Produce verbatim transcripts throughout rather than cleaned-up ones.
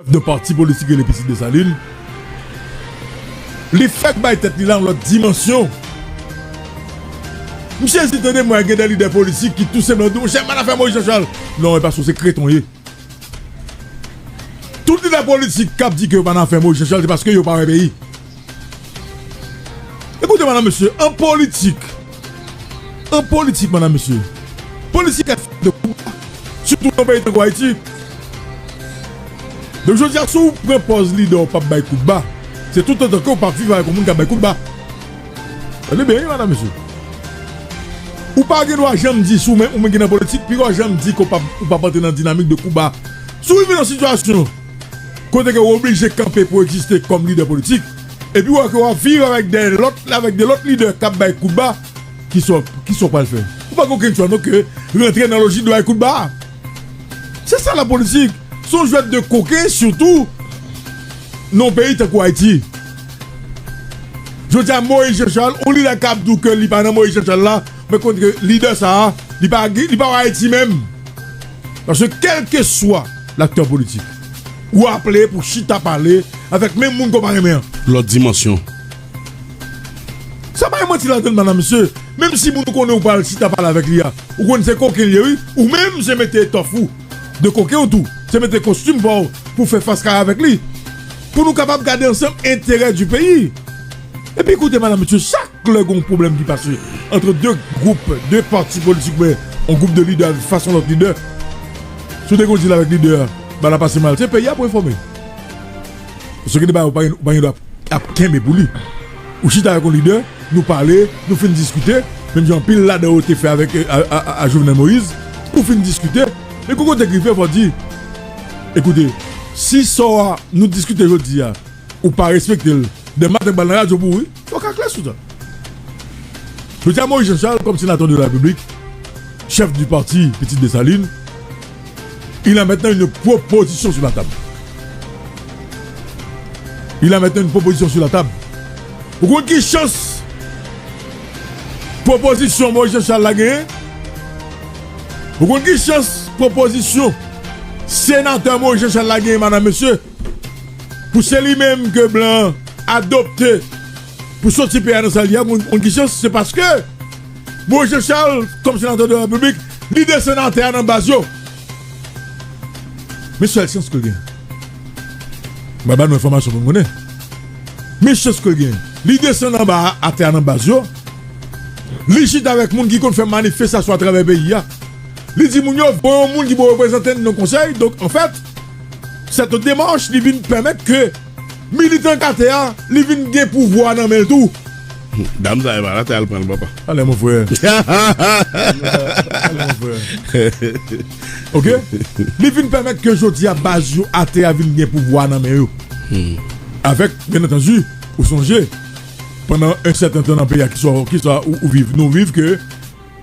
de pati politik rele Pitit Desalin. Li fèk bay tèt li la yon lòt dimansyon. M sezi tande m wè gen de lidè politik ki tou senpleman di, monchè, m pa nan afè Moïse Jean Charles. Non, e paske w se kreton w ye. Tout lidè politik k ap di ke yo pa nan afè Moïse Jean Charles, se paske yo pa wè peyi. Ekoute, madam, mesye, an politik, an politik, madam, mesye, politik ap fèt de kou ba, sitou nan peyi tankou Ayiti. Donk, jodi a, si w pran pòz lidè w p ap bay kout ba, se toutotan ke w p ap viv avèk yon moun k ap bay kout ba. Tande byen, wi, madam, mesye. Ou pa gen dwa janm di, si w menm, ou menm ki nan politik, pi w janm di ke w p ap, ou p ap antre nan dinamik de kou ba. Si w rive nan sitiyasyon kote ke w oblije kanpe pou egziste kòm lidè politik, epi w wè ke w ap viv avèk de lòt, avèk de lòt lidè k ap bay kout ba, kisa w, kisa w pral fè? Ou pa gen okenn chwa non ke rantre nan lojik de bay kout ba a. Se sa la politik. Se yon jwèt de koken, sitou nan yon peyi tankou Ayiti. Jodi a, Moïse Jean Charles, yon lidè k ap di w ke li pa nan Moïse Jean Charles la, mwen konnen ke lidè sa a, li pa, li pa wè Ayiti menm. Paske kèlkeswa laktè politik, ou aple pou chita pale avèk menm moun ke w pa renmen an. Lòt dimansyon. Sa pa yon manti ladann, madam, mesye. Menm si moun ou konnen ou pral chita pale avèk li a, ou konn se koken li ye, wi. Ou menm se mete etòf ou de koken ou tou. Se mete kostim pa w pou fè fas kare avèk li. Pou nou kapab gade ansanm enterè di peyi. Epi koute, madam, mesye, chak lè gen yon pwoblèm ki pase ant de gwoup, de pati politik, oubyen yon gwoup de lidè avèk fason lòt lidè, si w te gen yon dil avèk lidè a, bagay la pase mal, se peyi a pou enfòme. Paske gen de bagay ou pa gen, ou pa gen dwa ap kenbe pou li. Ou chita avèk yon lidè, nou pale, nou fin diskite, menm jan anpil ladan yo te fè avèk, a, a, a, a Jovenel Moïse, nou fin diskite, men gon kote k rive, fò di, ekoute, si sa w a nou diskite jodi a, ou pa respekte l, demen maten m pral nan radyo pou ou, wi, fò w ka klè sou sa. Jodi a, Moïse Jean Charles, comme sénateur de la République, chef du parti Petite Dessalines, il a maintenant une proposition sur la table. Il a maintenant une proposition sur la table. Ou konn ki chans pwopozisyon Moïse Jean Charles la genyen? Ou konn ki chans pwopozisyon senatè Moïse Jean Charles la genyen, madam, mesye? Pou se li menm ke blan adopte pou soti peyi a nan sa l ye a, ou konn ki chans? Se paske Moïse Jean Charles, kòm senatè de la Repiblik, li desann atè a nan baz yo. Men sèl chans ke l gen. Mwen ba nou enfòmasyon pou n konnen. Men chans ke l gen. Li desann anba a, atè a nan baz yo. Li chita avèk moun ki konn fè manifestasyon atravè peyi a. Li di moun yo, voye yon moun ki pou reprezante n nan konsèy. Donk, anfèt, cette démarche, li vin pèmèt ke militan k atè a, li vin gen pouvwa nan men l tou. Dam sa e pa la te al pran l, papa. Ale, mon frè. Ale, mon frè. Ok? Li vin pèmèt ke jodi a baz yo atè a vin gen pouvwa nan men yo. Avèk, byen antandi, ou sonje, pandan yon sèten tan nan peyi a, ki swa, ki swa ou, ou viv, nou viv ke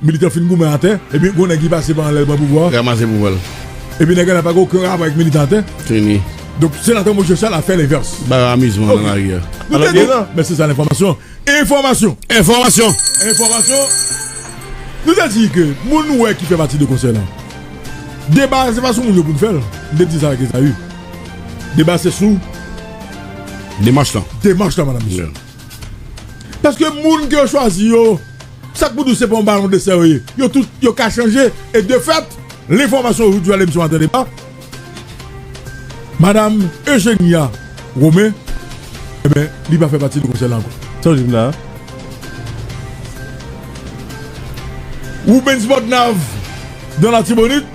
militan fin goumen atè, epi gon nèg ki pase pa anlè l pran pouvwa. Ranmase pouvwa l. Epi nèg la pa gen okenn rapò avèk militan atè. Fini. Donk, senatè Moïse Jean Charles a fè lenvès. Bay amizman nan lari a. Nou te di, men se sa lenfòmasyon. Enfòmasyon. Enfòmasyon. Enfòmasyon. Nou te di ke moun ou wè ki fè pati de konsèy la. Deba a, se pa sou moun yo pou n fè l. M te di sa ke sa, wi. Deba se sou demach lan. Demach lan, madam, mesye. Paske moun ke yo chwazi yo, sa k pou di w se pa yon balon de sè yo ye. Yo tout, yo ka chanje. E de fèt, lenfòmasyon jodi a, lemisyon Maten Deba, madam Eugenia Romain, ebyen, li pa fè pati de konsèy la ankò. Sa w di m la? Rubens Bordenave, dans l'Artibonite,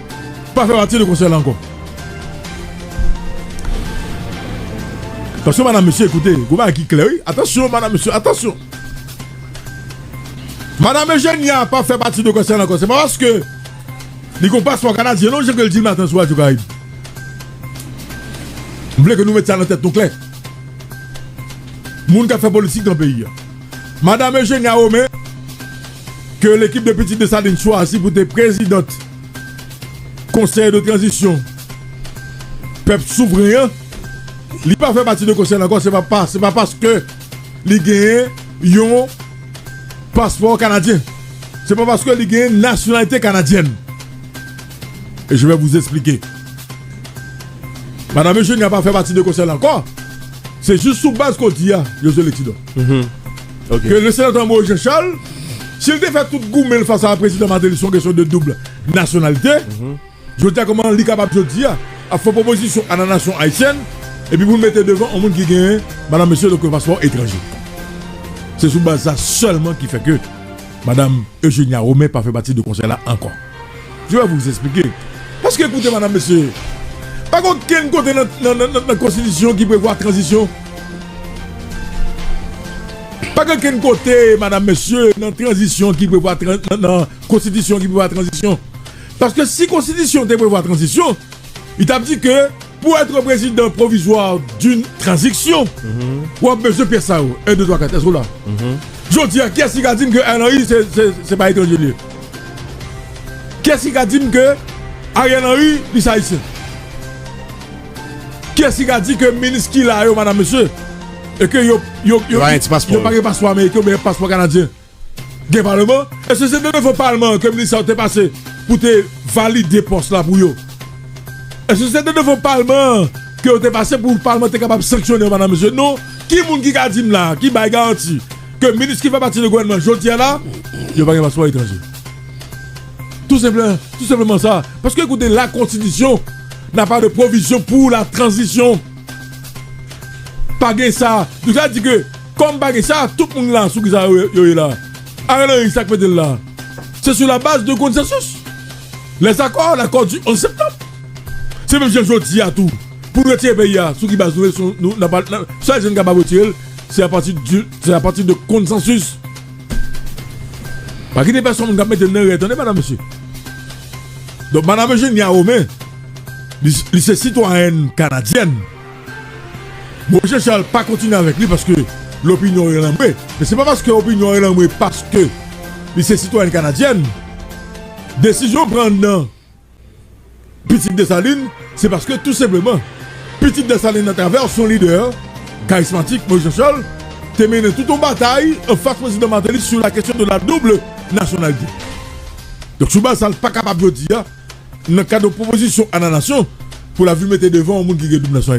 pa fè pati de konsèy la ankò. Paske, madam, mesye, ekoute, gon bagay ki klè, wi. Atansyon, madam, mesye, atansyon. Madam Eugenia pa fè pati de konsèy la ankò. Se pa paske li gon paspò kanadyen, non, jan ke l di l maten sou Radyo Karayib. M vle ke nou met sa nan tèt nou klè. Moun k ap fè politik nan peyi a. Madam Eugenia Romain, ke lekip de Pitit Desalin chwazi pou te prezidant Konsèy de Tranzisyon Pèp Souvren an, li pa fè pati de konsèy la ankò, se pa, pa, se pa paske li genyen yon paspò kanadyen. Se pa paske li genyen nasyonalite kanadyèn. E je vais vous expliquer. Madanm Eugenia pa fè pati de konsèy la ankò. Se jis sou baz ke w di a, Josué Letidor. Ke le senatè Moïse Jean Charles, si l te fè tout goumen l fas a prezidan Martelly sou yon kesyon de doub nasyonalite, jodi a kòman li kapab jodi a ap fè pwopozisyon a la nasyon ayisyèn, epi pou l mete devan yon moun ki genyen, madanm, mesye, donk, yon paspò etranje. Se sou baz sa sèlman ki fè ke madanm Eugenia Romain pa fè pati de konsèy la ankò. Je vais vous expliquer. Paske, ekoute, madanm, mesye, pa gen okenn kote nan, nan, nan, nan, nan konstitisyon ki prevwa tranzisyon. Pa gen okenn kote, madanm, mesye, nan tranzisyon ki prevwa tran- nan, nan konstitisyon ki prevwa tranzisyon. Paske si konstitisyon te prevwa tranzisyon, li t ap di ke pour être président provisoire d'une transition, w ap bezwen pyès sa yo. Un, deux, trois, quatre. Èske w la? Jodi a, kiyès ki ka di m ke Ariel Henry se, se, se pa etranje li ye? Kiyès ki ka di m ke Ariel Henry, li se ayisyen? Kiyès ki ka di ke minis ki la yo, madanm, mesye, e ke yo, yo, yo, Yo pa gen ti paspò. Yo pa gen paspò ameriken oubyen paspò kanadyen? Gen palman? Èske se te devan palman ke minis sa yo te pase pou te valide pòs la pou yo? Èske se te devan palman ke yo te pase pou palman te kapab sanksyone yo, madanm, mesye? Non. Ki moun ki ka di m la, ki bay garanti ke minis ki fè pati de gouvènman jodi a la, yo pa gen paspò etranje? Tou senpleman, tou senpleman sa. Paske, ekoute, la konstitisyon n'a pas de provision pour la transition. Pa gen sa. Donk, sa di ke, kòm pa gen sa, tout moun la, sou ki sa yo, yo ye la. Ariel Henry, sa k mete l la? Se sou la baz de konsansis. Lèzakò, lakò di onz septanm. Se menm jan jodi a tou. Pou nou retire peyi a, sou ki baz nou ye, sou, nou, nan pa, nan, sèl jan n kapab retire l, se apati di, se apati de konsansis. Pa kite pèsonn moun k ap mete l nan rè, tande, madanm, mesye. Donk, madanm Eugenia Romain, li, li se sitwayèn kanadyèn. Moïse Jean Charles pa kontinye avèk li paske lopinyon relanmwe. Men se pa paske opinyon relanmwe paske li se sitwayèn kanadyèn. Desizyon pran nan Pitit Desalin, se paske tou senpleman, Pitit Desalin atravè son lidè karismatik, Moïse Jean Charles, te mennen tout yon batay anfas prezidan Martelly sou la kesyon de la double nationalité. Donk, sou baz sa, l pa kapab jodi a, nan kad yon pwopozisyon a la nasyon, pou l ap vin mete devan yon moun ki gen doub nasyonalite.